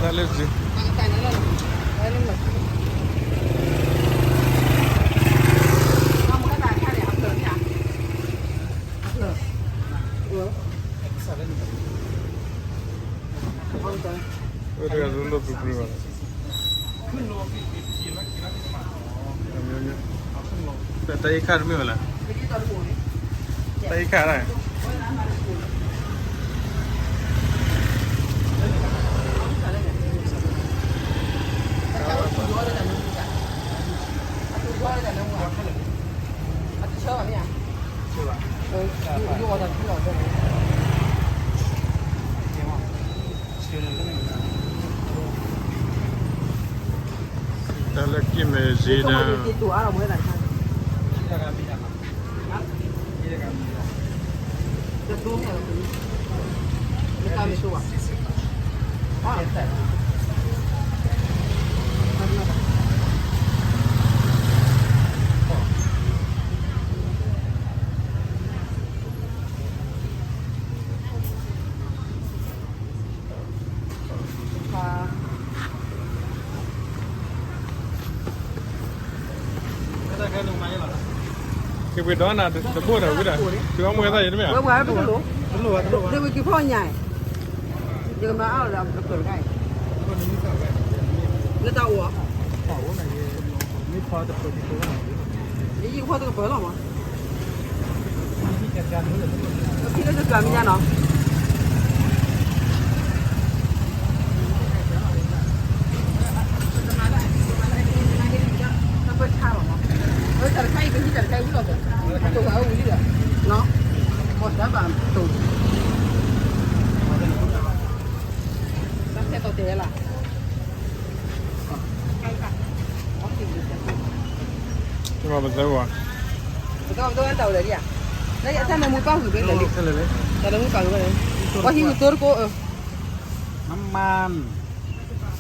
တၢ်လၢစု တဂၤလိၤလိၤပြူပြူဘၣ်. တၢ်အံၤခါတမ့ၢ်ဝဲလၢ တၢ်အံၤခါဒၣ် တၢ်လၢကံၢ်မဲာ်စ့ဒၣ် က့ၤပှ့ၤဒီးနၤတဘိၣ်ဒီးဝံၤဒီး တုၤအီၣ်မူဝဲသၣ်ယတမ့ၢ်ဧါ. ဝဲဝဲပတလိၣ်, ဒ်ဝံၤက့ၤဖီၣ်ညါ, ယကမၤအါလီၤလၢအကပၢၤတခါအံၤ, လၢတၢ်အိၣ်ဧါ, ယယကဖီၣ်တကပၢၤလီၤမး. ပထံၣ်လၢတကျးမ့ၢ်ညါနီၤ. တၢ်တခါအံၤ ပဟံးတၢ်တခါအံၤဝံၤလီၤ, အတိာ်ဂၤဝံၤလံဒီး, နီၤ, ပှၤတဘၣ်တိာ်, တၢ်ဖဲတီၤတဲာ်ဝဲလီၤ. ပသဝဲ, ပသဝဲတၢ်အိၣ်လၢာ်လံဧါ, လၢအတၢ်နၢမူပၢ်ဂုာ်ဖဲလဲၣ်လံ, တၢ်နၢမူပၢ်ဂုာ်ဖဲလဲၣ်, ပှၤဟံးဂုာ်တိတကိး, နမါ,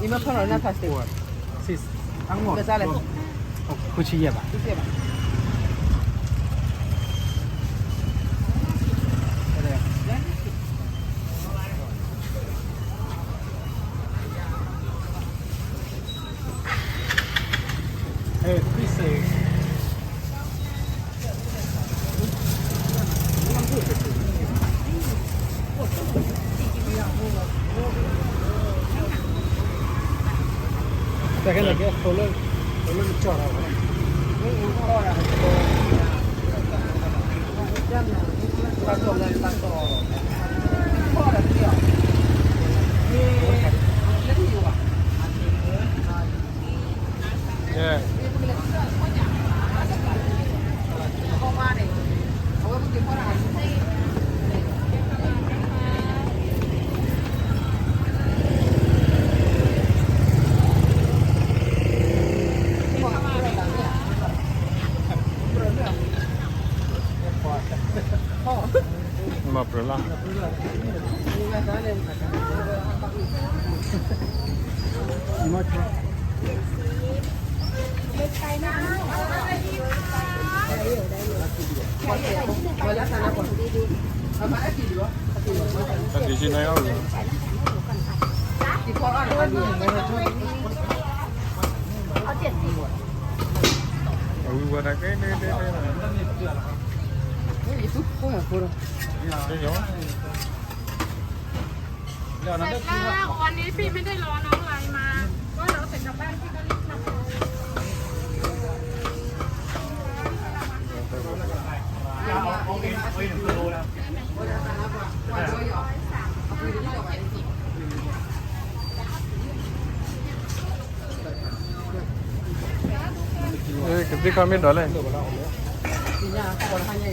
ယမ့ၢ်ဖီၣ်လီၤနၢ်ဖးစ့ၢ်, ခူၣ်ဆံယဲၢ်ဘၣ်, တၢ်ခဲလၢာ်ကဲ သိလၢ သိလၢကစီၣ်တၢ်ဘၣ်, ဘၣ်တီၢ်လၢဘၣ်တီၢ်, မၤပြၢၤလၢ်, တၢ်ဒံးဆံနါအီၣ်ဂ့ၤ, အဝံၤဝဲဒၣ်ကဲ, တၢ်လၢ วันนี้พี่ไม่ได้ร้อนนะ น้องไลน์มา ก็เราเสร็จกลับบ้านพี่ก็รีบทำ ကသံၣ်ခီမ့ၢ်ဒီးလဲၣ်, လၢကသံၣ်ခီမ့ၢ်ဒီး လၢကသူထံဂီၢ်မး, ကသူထံမတၤလဲၣ်, တုၤဂၤ, ကသူထံတဲ,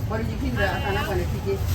ကဖီဒီး ကဖီဒီး ကဖီဒီး ညါ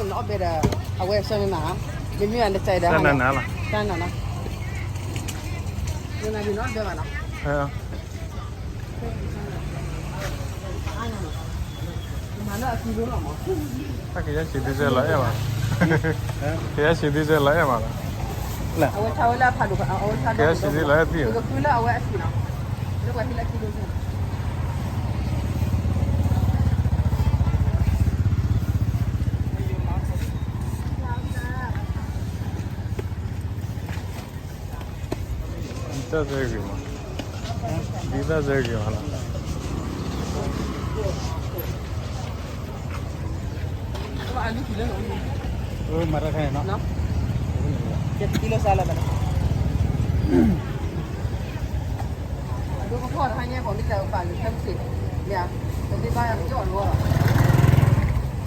နအီၣ်ဘဲဒီး အဝဲဆၢနနၤ, မ့မ့ၢ်နစဲးဒီး ဆၢနနၤလီၤ, ဆၢနနၤလီၤ, နနၤဘၣ်နီတဘဲဘၣ်နီၤ, မၤလၢအကံလိလီၤမး, ကယဲၢ်ဆံးဒုစဲလီၤအဲၣ်မး, ကယဲၢ်ဆံးဒုစဲလီၤအဲၣ်မးလီၤ, အဝဲဆါဝဲလၢအဖးဒိၣ်, အဝဲဆါကယဲၢ်ဆံးဒုလီၤအဲၣ်သံ, ကဃုလၢအဝဲအဆံးလီၤ, လၢပှၤဟံးလၢကံလိ ဒ်သၣ်စဲဂ့ၤမး, ဒ်သၣ်စဲဂ့ၤမးလီၤ, မၤတၢ်ခဲအံၤနီၤ, ကံလိစါလီၤဘၣ်နီၤ, ဒိကဖီၣ်တဟါညါ ပှၤမ့ၢ်တၢ်ပာ်လၢခဲမုၢ်ဆ့ၣ်,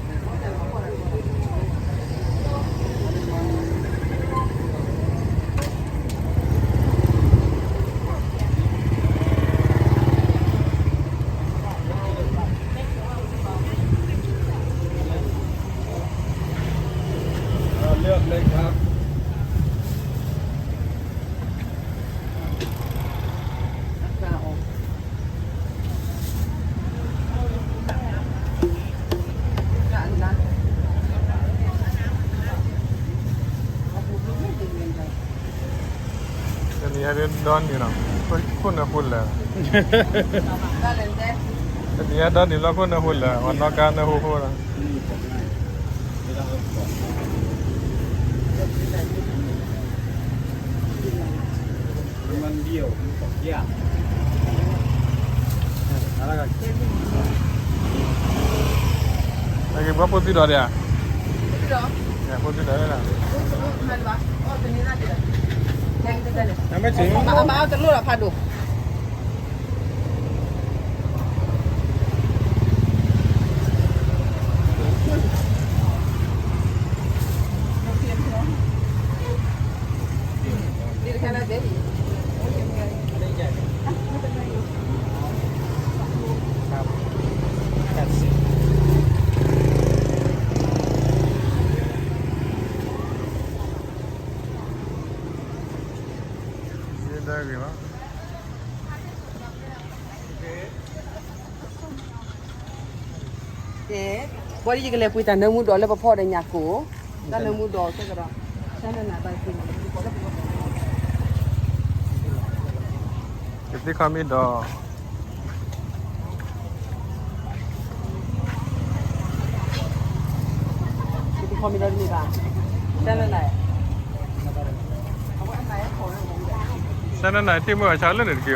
မ့ၢ်ဧါ, ပမ့ၢ်ဘၣ်ယကီၢ်လီၤလီၤ. เลือกเลยครับ တနံၤအံၤဒီနံၤလီၤ, ခိၣ်နၢ်ဟူလၢာ်, တနံၤအံၤဒီနံၤလီၤ ခိၣ်နၢ်ဟူလၢာ်, ပှၤနီၣ်ကါနၢ်ဟူဖိလီၤ. အဂ့ၢ် ဘၣ်ဖိသံဒီးဒၣ်ဧါ, ဖိသံဒီးဒၣ်, မ့ၢ်တလိၣ်ဒီးဖးဒိၣ်. ယဲဒၣ်ဂ့ၤဘၣ်. ကဲ, ဘၣ်ဒီးယကလဲၤပှ့ၤတၢ်နၢမူဒီးလၢပဖီဒီးညၣ်ကိၣ်, တၢ်နၢမူဒီးဆၢကဒီး, ဆၢနနၤဘၣ်က့ၤ, ယသ့ၣ်ခီမ့ၢ်ဒီး ဆၢနနၤတ့ၢ်မုၢ်အဆါလၢန့ၣ်တက့ၢ်အီၤ. ယ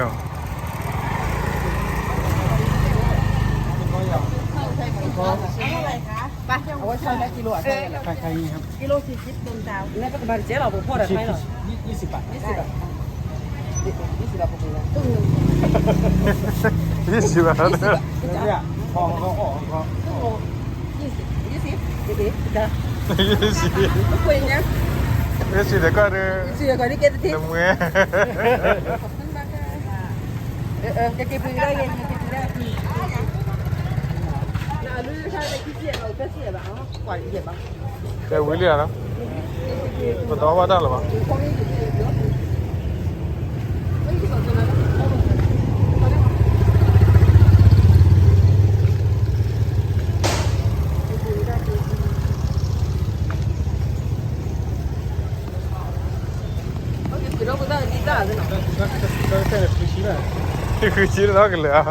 ံာ်စံးဘၣ်, ယံာ်စံး, ယံာ်စံးတကီၢ်ဒီး, နမ့ၢ် တဲဝံၤလံဧါနီၤ, ပတအီၣ်ဘၣ်တၢ်လၢၤဘၣ်. ဃုဆံလီၤကလၢာ်ဧါ.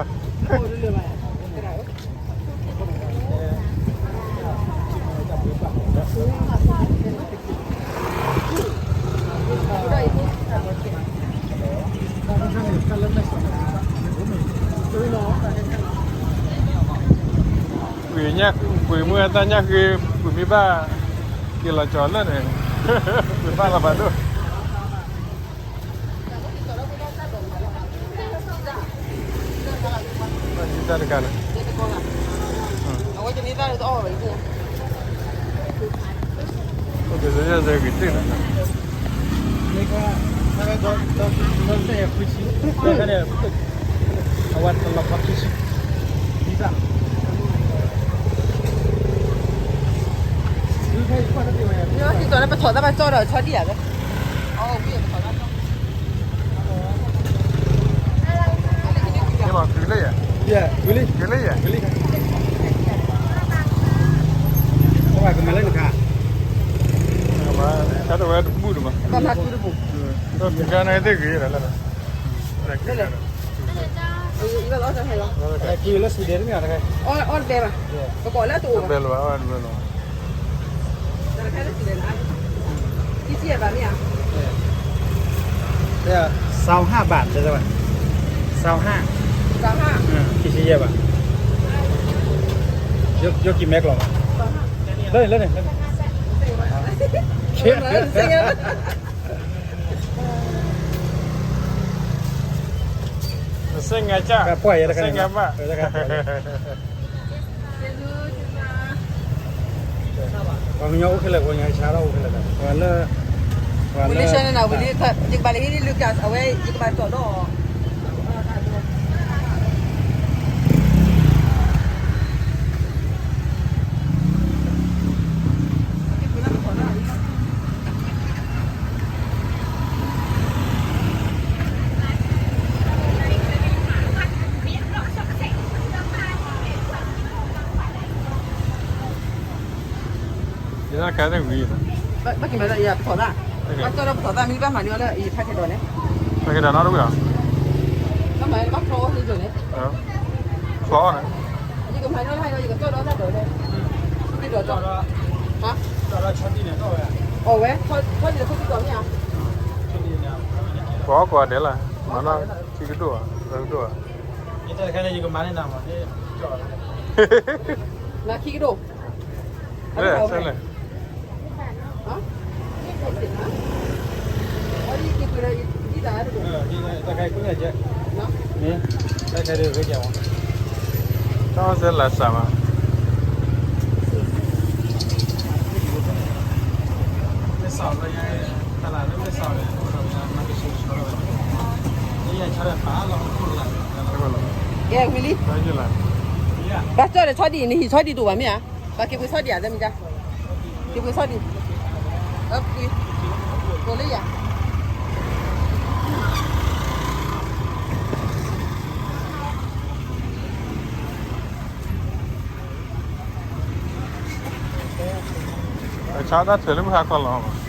ကွံာ်ညၣ်, ကွံာ်မုၢ်အတၢ်ညၣ်ဃ့, ကွံာ်မ့ၢ်ဘၣ်, က့ၤလီၤကၠီၤလၢန့ၣ်, ကွံာ်ဘၣ်လီၤဘၣ်ဒိၣ်. တၢ်တခါန့ၣ်, အဝဲတန့ၢ်တၢ်တအီၣ်ဘၣ်အံၤ, အိၣ်က့ၤစ့ၢ်ကီးစ့ၢ်ကီးတ့ၢ်လီၤ. အဝဲတလီၤဖးခံဆံ, ဒ်သၣ်, ဒ် ဟံးကီးလၢပထီၣ်သးဘၣ်ကၠီဒီးဆီဒံၣ်ယၤလၢ, အီဝံၤပထီၣ်သးကၠီ, မ့ၢ်ဘၣ်တုၤလၢယၤ, ယၤ, ဝံၤလံ, တုၤလၢယၤ, ဝံၤလံ, ကမၤလၢနခါ, ကမၤ, တၢ်တဝဲတဘူၣ်တမး, ကမၤသုတဘူၣ်, ဒီးမံၤကါန့ၣ်သ့ၣ်ဂ့ၤလီၤလၢ, လၢ, လၢ Sweden တမ့ၢ်တခါ, အီၣ်တဘဲဘၣ်, ပကိးလၢတအိၣ်ဘၣ်, တဘဲလီၤ, အီၣ်တဘဲလီၤ, ခံဆံယဲၢ်ဘၣ်မ့ၢ်ဧါ, ဆယ့်ห้าဘၣ်, ဆယ့်ห้า, ဆယ့်ห้า, ခံဆံယဲၢ်ဘၣ်, ယိၣ်ကံမဲကျိာ်, လၢန့ၣ်, လၢန့ၣ်, တဆဲငါက, တဆဲငါမး, ပှၤကညီအိၣ်ခဲလၢာ်, ပှၤကညီဆါထီၣ်အိၣ်ခဲလၢာ်, ပှၤလၢ, ဝံၤလံဆၢန့ၣ်နီၤ, ဝံၤလံ, ယကဘၣ်လဲၤဟံးန့ၢ် Lucas အဝဲ ယကဘၣ်ကၠီၣ်ဒီး ယတၢ်တခါတဝံၤ, ဘၣ်က့ၤမးလၢယပထီၣ်သး, ဘၣ်ကၠီၣ်ဒီးပထီၣ်သးမ့ၢ်ဘၣ်မၤန့ၢ်အီၤလၢအံၤဖးက့ၤဒီးန့ၣ်, ဖးက့ၤဒီးနီတဝံၤလီၤ, ဘၣ်မၤဘၣ်ချီအီၤလၢယိၤန့ၣ်, ချီအီၤန့ၣ်, ယကမၤန့ၢ်အီၤလၢယကကၠီၣ်ဒီးတၢ်ဒီးန့ၣ်, ဒီး, အီၣ်ဝဲ, ထီၣ်ဒံးလၢခိၣ်သံၣ်တီၤမ့ၢ်ဧါ, ပှၤအီၣ်ကိးဂၤဒဲးလီၤ, မၤလၢခံကဒိၣ်ဧါ, သၢကဒိၣ်ဧါ, ယတၢ်တခါန့ၣ် ယကမၤန့ၢ်နၤမး, နခံကဒိၣ် လဲၣ်, ဆဲလဲၣ်, တၢ်ဆဲလၢစၢ်မး, ကဲဝံၤလံ, ဘၣ်ကၠီၣ်ဒီးဆီဒံၣ်, နဟံးဆီဒံၣ်တအိၣ်ဘၣ်မ့ၢ်ဧါ, ဘၣ်က့ၤပှ့ၤဆီဒံၣ်ဧါ, တမ့ၢ်တၢ်, က့ၤပှ့ၤဆီဒံၣ်, ပှ့ၤ, ပှ့ၤလၢယၤ, ဆါတၢ်ထွဲလၢမုၢ်ဟါခီလီၤ.